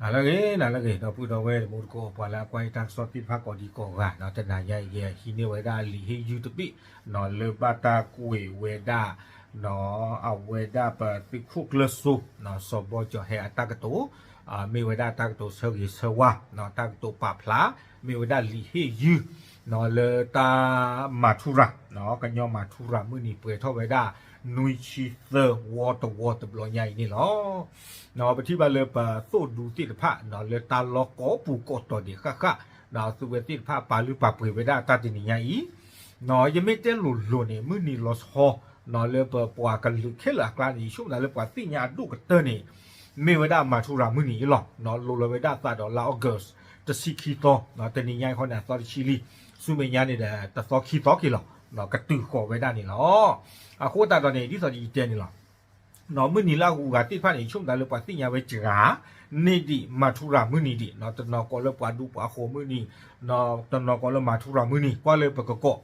နၤလၢအဂ့ၤ နၤလၢအဂ့ၤ ဒီပုၢ်ဒီဝဲၢ်တံၤသကိး ပှၤလၢအကွၢ်ယတၢ်ကစီၣ်သ့ၣ်တဖၣ်ကိးဒံကိးဂၤ တနၤညါအံၤ ယဟံးန့ၢ်ဝဲဒၣ်လံာ်ဟ့ၣ်ယုၢ်တဘ့ၣ် လၢဘၣ်တၢ်ကွဲးဝဲဒၣ် အဝဲဒၣ်ပသုးခိၣ်ကျၢၢ်စိ စီၤဘီကၠီၤဟဲအတၢ်ကတိၤ မ့ၢ်ဝဲဒၣ်တၢ်ကတိၤဆၢဂ့ၤဆၢဝါ တၢ်ကတိၤပာ်ဖျါ မ့ၢ်ဝဲဒၣ်လံာ်ဟ့ၣ်ယုၢ် လၢတၢ်မၤထူရၤ ကညီမၤထူရၤမုၢ်နံၤပှဲၤထီၣ်ဝဲဒၣ် နွံဆံသၢဝီတဝီတဘျီညါအံၤန့ၣ်လီၤ. ပထံၣ်ဘၣ်လၢပသိၣ်ဒူသ့ၣ်တဖၣ် လၢတၢ်လီၢ်ကိးပူၤကိးတီၤဒဲးဃၣ်ဃၣ် သုဝဲသ့ၣ်တဖၣ်ပာ်လုၢ်ပာ်ပှ့ၤဝဲဒၣ်တၢ်တနံၤညါအံၤ ယမ့ၢ်တဲလိၤလိၤန့ၣ် မုၢ်နံၤလီၤဆီ လၢပပှၤကလုာ်ခဲလၢာ်အကျါန့ၣ် ယဆိကမိၣ်သးလၢပှၤသ့ၣ်ညါအဒိၣ်ကတၢၢ်န့ၣ် မ့ၢ်ဝဲဒၣ်မၤထူရၤမုၢ်နံၤအံၤလီၤ. လိၤလီၤဝဲဒၣ်သးဒီးလါ August တဆံခံသီ တနံၤညါအံၤခီန့ၣ် အသီတဆံလံ ဆူမဲာ်ညါန့ၣ်ဒီး တသီခံသီက့ၤလီၤ ကတုၤဃီၤဝဲဒၣ်န့ၣ်လီၤ. အဃိသတးဒီးန့ၣ် ဒ်သိးယတဲန့ၣ်လီၤ မုၢ်နံၤလၢအဂုၤအဂၤသ့ၣ်တဖၣ်န့ၣ် ယဆိကမိၣ်သးလၢပှၤသ့ၣ်ညါဝဲစှၤ န့ၢ်ဒံးမၤထူရၤမုၢ်နံၤဒံး တနီၤကိးလၢပှၤဒူပှၤဃိၤမုၢ်နံၤ တနီၤကိးလၢမၤထူရၤမုၢ်နံၤ ကွၢ်လၢပကကိး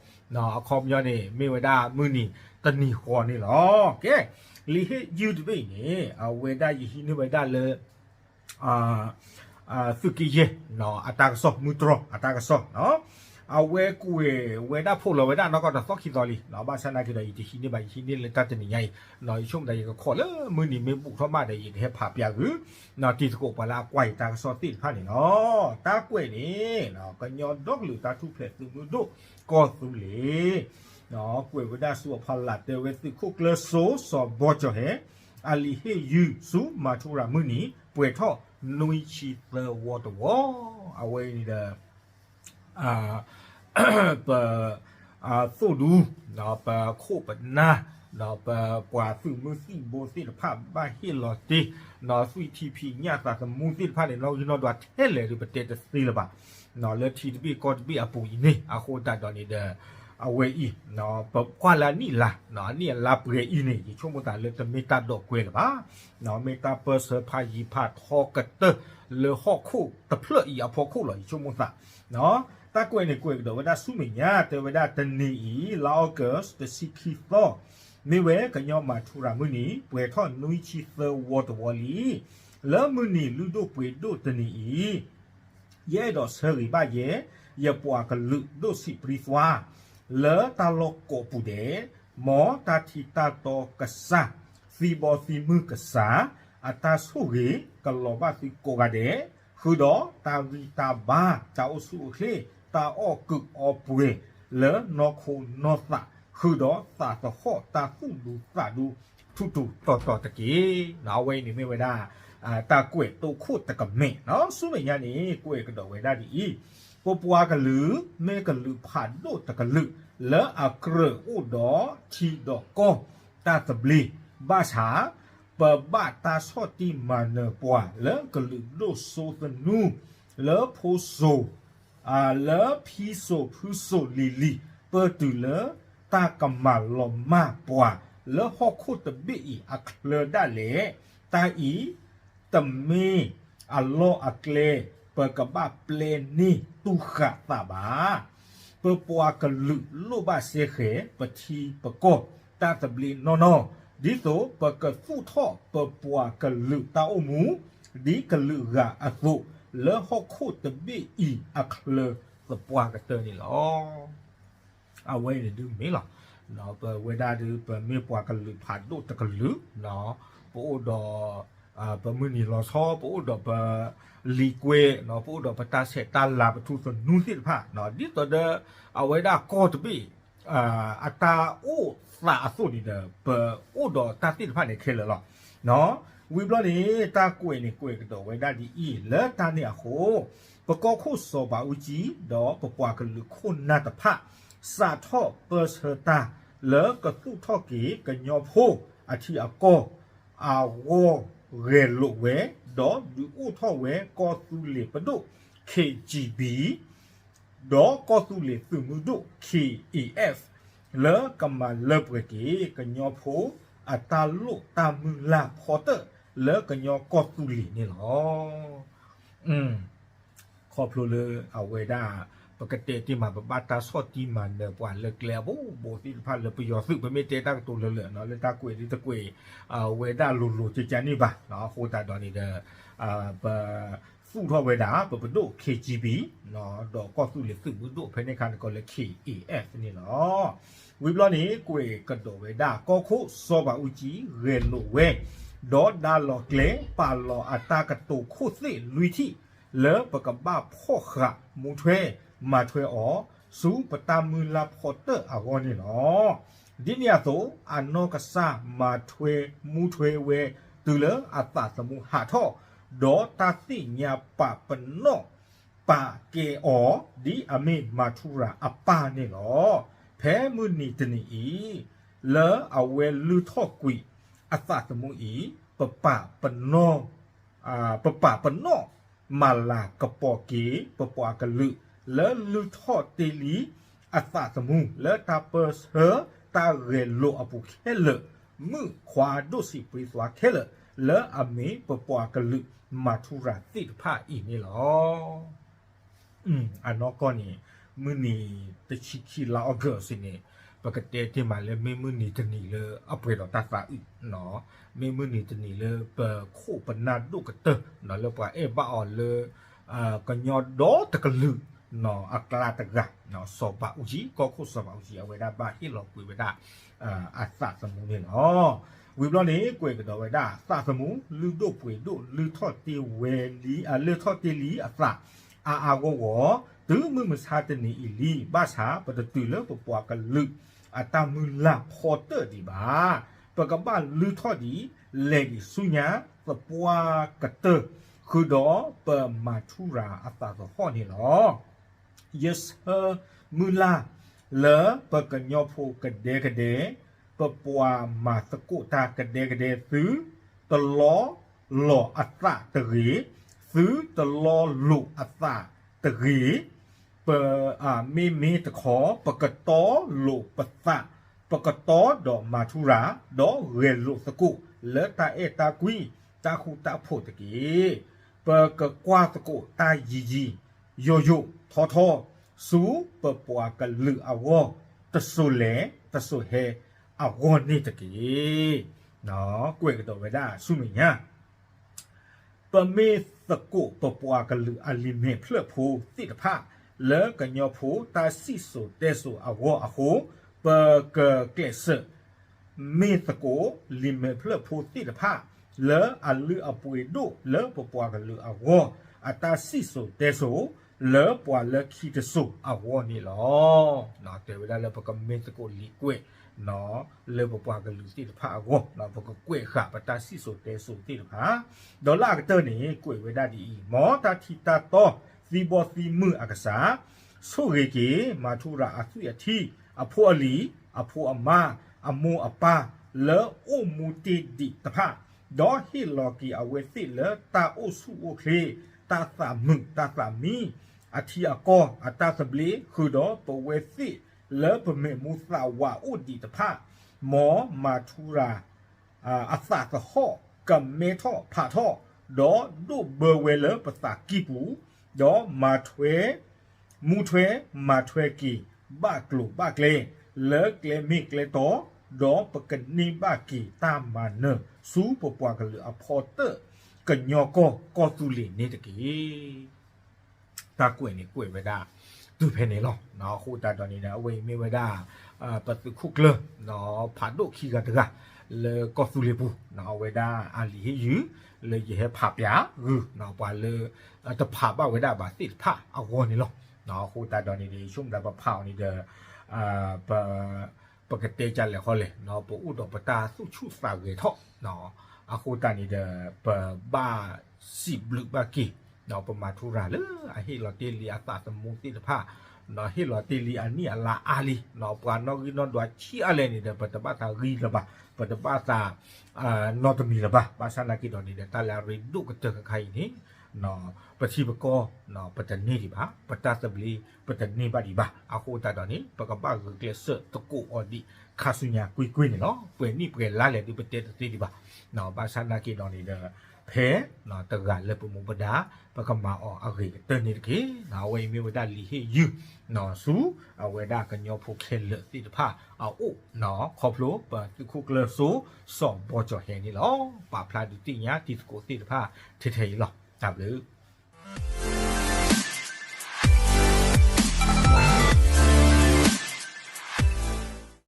အခီပညီန့ၣ် မ့ၢ်ဝဲဒၣ်မုၢ်နံၤတနံၤဃီန့ၣ်လီၤ. ကဲ လံာ်ဟ့ၣ်ယုၢ်တဘ့ၣ်အံၤန့ၣ် အဝဲဒၣ်ယဟံးန့ၢ်ဝဲဒၣ်လၢ သုးက့ယဲၢ် အတၢ်ကစီၣ် မုၢ်တြီၢ်အတၢ်ကစီၣ် အဝဲကွဲးဝဲဒၣ်ဖီၣ်လီၤဝဲဒၣ်နီၢ်ကီၢ်တသီခံသီလံ ဘၣ်ဆၣ်နာ်က့ဒီး ယတဟံးန့ၢ်ဘၣ် ယဟံးန့ၢ်လၢတၢ်တနံၤညါအံၤ ယဆိကမိၣ်သးယကခိးလၢမုၢ်နံၤမ့ၢ်ဘူးထီၣ်မးဒီး ယကဟဲဖးပျးဂုာ် တံၤသကိးပှၤလၢအကွၢ်ယတၢ်ကစီၣ်သ့ၣ်တဖၣ်န့ၣ်လီၤ. တၢ်ကွဲးန့ၣ် ကညီဒီကလုာ်တၢ်ထူၣ်ဖျဲးသုးမုၢ်ဒိၣ်ကီၢ်သူလ့ၤ ကွဲးဝဲဒၣ်ဆူအဖီလာ် တဲဝဲသုးခိၣ်ကျၢၢ်စိစီၤဘီကၠီၤဟဲ အလံာ်ဟ့ၣ်ယုၢ်ဆူမၤထူရၤမုၢ်နံၤ ပှဲၤထီၣ်နွံဆံသၢဝီတဝီ အဝဲအံၤန့ၣ်ဒီး ပ သိၣ်ဒူ ပခိၣ်ပနၢ် ပပှၤသုးမုၢ်သံၣ်ဘိသ့ၣ်တဖၣ် ဘၣ်ဟ့ၣ်လီၤတ့ၢ် သွံၣ်ထံဖံးညၣ်သးသမူသ့ၣ်တဖၣ်န့ၣ် နီၣ်ဂံၢ်နီၣ်ဒွးထဲလဲၣ်ဒီး ပတဲတသ့လၢၤဘၣ် လၢထံတဘ့ၣ်ကီၢ်တဘ့ၣ်အပူၤအံၤန့ၣ် အဃိသတးဒီးန့ၣ်ဒီး အဝဲအံၤ ပကွၢ်လၢအနံၣ်အလါ အနံၣ်အလါပှဲၤအံၤန့ၣ် ယဆိကမိၣ်သးလၢတမ့ၢ်တၢ်ဒိးကွဲလၢၤဘၣ် မ့ၢ်တၢ်ပၢၢ်ဆၢဖးယံၤဖးထီကတၢၢ်လၢဟီၣ်ခိၣ်တဖျၢၣ်အံၤအဖီခိၣ်လီၤ ယဆိကမိၣ်သး တၢ်ကွဲးန့ၣ် ကွဲးကဒီးဝဲဒၣ်ဆူမဲာ်ညါ တဲဝဲဒၣ်တနံၤအံၤ လါ August တဆံခံသီ မ့ၢ်ဝဲကညီမၤထူရၤမုၢ်နံၤ ပှဲၤထီၣ်နွံဆံသၢဝီတဝီလံ လၢမုၢ်နံၤလုၢ်ဒိၣ်ပှ့ၤဒိၣ်တနံၤအံၤ ယအဲၣ်ဒိးဆၢဂ့ၤဘၣ်ယဲ ယပှၤကလုာ်ဒိၣ်ဆံးပြံသွါ လၢတၢ်လီၢ်ကိးပူၤဒဲး မ်တၢ်ထံတၢ်တီကစၢ် သံဘီသံမုၢ်ကစၢ် အတၢ်ဆိၣ်ဂ့ၤကလီၤဘၣ်သုကိးဂၤဒဲး ဃုာ်ဒီးတၢ်ဂံၢ်တၢ်ဘါ တၢ်အိၣ်ဆူၣ်အိၣ်ချ့ တၢ်အီၣ်ကုးအီပှဲၤ လၢနီၢ်ခိနီၢ်သး ဃုာ်ဒီးသးသဟီၣ်တၢ်သူၣ်ဒူသးဒူ ထူးထူးတီၤတီၤတက့ၢ်. အဝဲအံၤန့ၣ်မ့ၢ်ဝဲဒၣ် တၢ်ကွဲးတိခိၣ်တကမဲာ် ဆူမဲာ်ညါန့ၣ် ကွဲးကဒီးဝဲဒၣ်ဒ်အံၤ, ပပှၤကလုာ် မ့ၢ်ကလုာ်ဖးဒိၣ်တကလုာ် လၢအကြၢးအိၣ်ဒီးထံဒီးကီၢ်တၢ်သဘျ့, ဘၣ်ဆၣ် ပဘၣ်တၢ်ဆီၣ်တံၢ်မၤနၢၤပှၤလၢကလုာ်ဒိၣ်စိသနူ လၢဖိစိၤ လၢဖံစိၤဖုစိၤလံၤလံၤ ပၢၢ်တုၤလၢတၢ်ကမၤလီၤမၢ်ပှၤ လၢဟီၣ်ခိၣ်တဘ့ၣ်အံၤအချၢဒၣ်လဲာ်, တၢ်အံၤ တမ့ၢ်အလီၢ်အကျဲ ပကဘၣ်ပျဲန့ၢ်တူၢ်ဃာ်သးဘၣ်. ပပှၤကလုာ်လိၣ်ဘၣ်စဲဃဲၤ ပထံပကီၢ်တၢ်သဘျ့နီၢ်နီၢ်, ဒ်သိးပကသူၣ်ထီၣ်ပပှၤကလုာ်တၢ်အိၣ်မူ ဒ်ကလုာ်ဂၤအသိး လၢဟီၣ်ခိၣ်တဘ့ၣ်အံၤအချၢသပှၢ်ကတၢၢ်န့ၣ်လီၤ. အဝဲန့ၣ်ဒုးမ့ၢ်လီၤ. ပဝဲဒၣ်ဒုး ပမ့ၢ်ပှၤကလုာ်ဖးဒိၣ်တကလုာ်, ပအိၣ်ဒီး ပမုၢ်နံၤလီၤဆီ, ပအိၣ်ဒီးပ လံာ်ကွဲ, ပအိၣ်ဒီးပတၢ်ဆဲးတၢ်လၤ ပထူသနူသ့ၣ်တဖၣ်, ဒ်သိးဒီး အဝဲဒၣ်ကီၢ်တဘ့ၣ် အတၢ်အိၣ်သးအသိးန့ၣ်ဒီး ပအိၣ်ဒီးတၢ်သ့ၣ်တဖၣ်န့ၣ်ခဲလၢာ်လီၤ. ဝံၤဘျီန့ၣ် တၢ်ကွဲးန့ၣ်ကွဲးကဒီးဝဲဒၣ်ဒ်အံၤ, လၢတၢ်န့ၣ်အဃိ ပကီၢ်ခိၣ်စီၤဘးအူကၠံ ဒီးပပှၤကလုာ်ခိၣ်နၢ်တဖၣ် စးထီၣ်ပၢၢ်ဆၢတၢ် လၢကသူၣ်ထီၣ်က့ၤကညီဖိအထံအကီၢ် အဂီၢ်ဂဲၤလိာ်ဝဲ, ဒီးဒုးအိၣ်ထီၣ်ဝဲကီၢ်သူလ့ၤပဒိၣ် ခ့ၣ်ကၠံၣ်ဘံၣ် ဒီးကီၢ်သူလ့ၤသုးမုၢ်ဒိၣ် ခ့ၣ်အ့ၣ်အ့ၣ် လၢကမၤလၢပှဲၤက့ၤ ကညီဖိအတၢ်လိၣ်တၢ်မုၢ်လၢ်ဖီတၢၣ် လၢကညီကီၢ်သူလ့ၤန့ၣ်လီၤ. ခီဖျိလၢအဝဲဒၣ် ပကတဲတ့ၢ်မး ပဘၣ်တၢ်ဆီၣ်တံၢ်မၤနၢၤပှၤလၢကျဲအဘိဘိသ့ၣ်တဖၣ်လၢပယီၤသုး ပမ့ၢ်တဲတၢ်ကတိၤလၢလၢာ် လၢတၢ်ကွဲးဒ်တကွဲး ဝဲဒၣ်လိၤလိၤကကန့ၣ်ဘၣ်. အဃိသတးဒီးန့ၣ်ဒီး ပ သူၣ်ထီၣ်ဝဲဒၣ် ပပဒိၣ် ခ့ကၠံပံၤ ဒီးကီၢ်သူလ့ၤသုးမုၢ်ဒိၣ်ဖဲန့ၣ်အခါန့ၣ် ကိးလၢ ခ့အ့အ့ၣ်အ့ၣ်န့ၣ်လီၤ. ဝံၤဘျီန့ၣ် ကွဲးကဒီးဝဲဒၣ် ကီၢ်ခိၣ်စီၤဘးအူကၠံ ဂဲၤလိာ်ဝဲ ဒီးဒါလီၤကျဲ ပာ်လီၤအတၢ်ကတိၤခိၣ်သ့ၣ်လွံၢ်ထံၣ် လၢပကဘၣ်ဖီၣ်ဃာ်မူထွဲ မၤထွဲအီၤ ဆူပတၢ်မုၢ်လၢ်ဖီတၢၣ်အဂီၢ်န့ၣ်လီၤ. ဒ်န့ၣ်အသိး အနီၢ်ကစၢ်မၤထွဲမူထွဲဝဲ တုၤလၢအသးသမူဟးထီၣ် ဒီးတၢ်သ့ၣ်ညါပာ်ပနီၣ် ပာ်ကဲအီၤ ဒ်အမ့ၢ်မၤထူရၤအပၢ်န့ၣ်လီၤ. ဖဲမုၢ်နံၤတနံၤအံၤ လၢအဝဲလုၢ်ထီၣ်ကွံာ်အသးသမူအံၤ ပပာ်ပနီၣ် ပပာ်ပနီၣ်မၤလၤကပီၤက့ၤ ပပှၤကလုာ် လၢလုၢ်ထီၣ်တ့လံအသးသမူ လၢတၢ်ပၢဆှၢတၢ်ဂဲၤလိာ်အပူၤခဲလၢာ် မုၣ်ခွါဒိၣ်စံးပြ့သွါခဲလၢာ် လၢအမ့ၢ်ပပှၤကလုာ်မၤထူရၤသ့ၣ်တဖၣ်အံၤန့ၣ်လီၤ. အနီၢ်ကီၢ်န့ၣ် မုၢ်နံၤတဆံခံလါ August န့ၣ် ပကတဲတ့ၢ်မးလၢ မ့ၢ်မုၢ်နံၤတနံၤလၢအပှဲၤဒီးတၢ်သးအုး, မ့ၢ်မုၢ်နံၤတနံၤလၢပခိၣ်ပနၢ်ဒိၣ်ကတၢၢ် လၢပှၤအဲၣ်ဘၣ်အီၤလၢ ကညီဒီတကလုာ်အကျါတဂၤ စီၤဘးအူကၠံ, ကီၢ်ခိၣ်စီၤဘးအူကၠံ အဝဲဒၣ်ဘၣ်ဟ့ၣ်လီၤကွံာ်ဝဲဒၣ် အသးသမူန့ၣ်လီၤ. ဝံၤဘျီန့ၣ် ကွဲးကဒီးဝဲဒၣ် သးသမူလုၢ်ဒိၣ်ပှ့ၤဒိၣ် လုၢ်ထီၣ်တ့ဝဲလံ, လုၢ်ထီၣ်တ့လံအသး အါအါဂီၢ်ဂီၢ် တုၤမုၢ်မဆါတနံၤအံၤလံ. ဘၣ်ဆၣ်ပတတုၤလၢပပှၤကလုာ်အတၢ်မုၢ်လၢ်ဖီတၢၣ်ဒံးဘၣ်. ပကဘၣ်လုၢ်ထီၣ်ဒံး လဲၤဒံးဆူညါ သပှၢ်ကတၢၢ် ဃုာ်ဒီးပမၤထူရၤအသးသဟီၣ်န့ၣ်လီၤ. ယဆၢမုၢ်လၢ်လၢပကညီဖိကဒဲကဒဲ, ပပှၤမၤသကိးတၢ်ကဒဲကဒဲ သုတလီလီၤအသးတဂ့ၤ, သုတလီလိာ်အသးတဂ့ၤ, ပမ့မ့ၢ်တခီ ပကတီလိာ်ပသး, ပကတီဒီးမၤထူရၤ, ဒီးဂဲၤလိာ်သကိးလၢတၢ်အဲၣ်တၢ်ကွံ တၢ်ဃူတၢ်ဖိးတက့ၢ်. ပကကွၢ်သကိးတၢ်ယံၤယံၤ ယိာ်ယိာ်ထီထီ ဆူပပှၤကလုာ်အဂီၢ် တစိၤလဲၤတစိၤဟဲအဂီၢ်န့ၣ်တက့ၢ်. ကွဲးကဒီးဝဲဒၣ်ဆူမဲာ်ညါ ပမ့ၢ်သကိးပပှၤကလုာ်အလံာ်မဲာ်ဖျၢၣ်ဖိသ့ၣ်တဖၣ် လၢကညီဖိတၢ်စံၣ်စိၤတဲစိၤအဂီၢ်အဃိ ပကကျဲးစၢး မ့ၢ်သကိးလံာ်မဲာ်ဖျၢၣ်ဖိသ့ၣ်တဖၣ် လၢအလုၢ်အပှ့ၤဒိၣ်လၢပပှၤကလုာ်အဂီၢ် အတၢ်စံၣ်စိၤတဲစိၤ လၢပှၤလၢခံတစိၤအဂီၢ်န့ၣ်လီၤ. တဲဝဲဒၣ်လၢပကမ့ၢ်သကိးလံာ်ကွဲး လၢပပှၤကလုာ်သ့ၣ်တဖၣ်အဂီၢ် ပကကွဲးဃာ်ပတၢ်စံၣ်စိၤတဲစိၤသ့ၣ်တဖၣ် ဒီးလၢအကတၢၢ်န့ၣ် ကွဲးဝဲဒၣ်ဒ်အံၤ, မ်တၢ်ထံတၢ်တီသံဘီသံမုၢ်အကစၢ် ဆိၣ်ဂ့ၤက့ၤ မၤထူရၤအသွံၣ်အထံ အဖိအလံၤ အဖိအမါ အမိၢ်အပၢ် လၢအိၣ်မူတ့ၢ်ဒံးတဖၣ်, ဒီးဟ့ၣ်လီၤက့ၤအဝဲသ့ၣ်လၢတၢ်အိၣ်ဆူၣ်အိၣ်ချ့ တၢ်သးမုာ်တၢ်သးမံ အထံအကီၢ် အတၢ်သဘျ့ ဃုာ်ဒီးပဝဲသ့ၣ်လၢပမဲာ်မူသးဝးအိၣ်ဒံးတဖၣ်, မ်မၤထူရၤ အသးသဟီၣ် ကမဲထီၣ်ဖးထီၣ် ဒီးဒိၣ်ဘၢဝဲလၢပသးကံၢ်ပူၤ, ဒီးမၤထွဲ မူထွဲမၤထွဲက့ၤ ဘၣ်ကျိၤဘၣ်ကျဲ လၢကျဲမ့ၢ်ကျဲတီ, ဒီးပကန့ၢ်ဘၣ်က့ၤတၢ်မၤနၢၤ ဆူပပှၤကလုာ်အဖီတၢၣ် ကညီကီၢ်ကီၢ်သူလ့ၤန့ၣ်တက့ၢ်. တၢ်ကွဲးန့ၣ်ကွဲးဝဲဒၣ် တုၤဖဲန့ၣ်လီၤ. အဃိသတးဒီးန့ၣ်ဒီး အဝဲအံၤမ့ၢ်ဝဲဒၣ် ပသုးခိၣ်ကျၢၢ် ဖးဒိၣ်ခံဂၤတဂၤ လၢကီၢ်သူလ့ၤပူၤ အဝဲဒၣ်အလံာ်ဟ့ၣ်ယုၢ် လၢယဟဲဖးပၠးဂုာ် ပှၤလၢ တဖးဘၣ်ဝဲဒၣ်ဘၣ်သ့ၣ်တဖၣ်အဂီၢ်န့ၣ်လီၤ. အဃိသတးဒီးန့ၣ်ဒီး ဆိကမိၣ်ဒၣ်ပဖးအီၤန့ၣ်ဒီး ပ ပကတဲကလဲာ်ဃီလဲၣ်, ပအိၣ်ဒီးပတၢ်သူၣ်ဆူၣ်သးဂဲၤထီၣ်, အဃိသတးန့ၣ်ဒီး ပဘၣ်စံးဘျုးဘၣ်က့ၤ ပမၤထူရၤလၢအဟ့ၣ်လီၤတ့ၢ်လံအသးသမူသ့ၣ်တဖၣ်, ဟ့ၣ်လီၤတ့ၢ်လံအနံၣ်အလါအါလံ, ပှၤနီၣ်ဂံၢ်နီၣ်ဒွးဆံးအါလဲၣ်န့ၣ်ဒီး ပတဘၣ်သးဂံၢ်လၢၤဘၣ်, ပတဘၣ်သး နီတမံၤလၢၤဘၣ်. ဘၣ်ဆၣ်နာ်က့ဒီးန့ၣ်ဒီး တၢ်လၢအရ့ဒိၣ်ကတၢၢ်ခဲခါအံၤန့ၣ် ပထံပကီၢ် ပတန့ၢ်ဒံးဘၣ်, ပတၢ်သဘျ့ ပတန့ၢ်ဘၣ်ဒံးဘၣ်. အဃိသတးဒီးန့ၣ် ပကဘၣ်ဂုာ်ကျဲးစၢးသကိးအီၤဒံး ခါဆူညါကွ့ၢ်ကွ့ၢ်န့ၣ်လီၤ. ပှဲၤနံၣ်ပှဲၤလါလဲၣ်ဒုး ပတဲတသ့ဒံးဘၣ်. ဘၣ်ဆၣ်နာ်က့ဒီးန့ၣ်ဒီး ဖဲတဂၤလၢပမူပဒါ ပကမၤအီၤအဂ့ၤကတၢၢ်န့ၣ်တက့ၢ်. အဝဲအံၤမ့ၢ်ဝဲဒၣ်လံာ်ဟ့ၣ်ယုၢ် ဆူ အဝဲဒၣ်ကညီဖိခဲလၢာ်သ့ၣ်တဖၣ်အအိၣ် ခီဖျိပသုးခိၣ်ကျၢၢ်စိ စီၤဘီကၠီၤဟဲန့ၣ်လီၤ. ပာ်ဖျါဒုးသ့ၣ်ညါတံၤသကိးသ့ၣ်တဖၣ် ထဲထဲအံၤလီၤ. တၢ်ဘျုး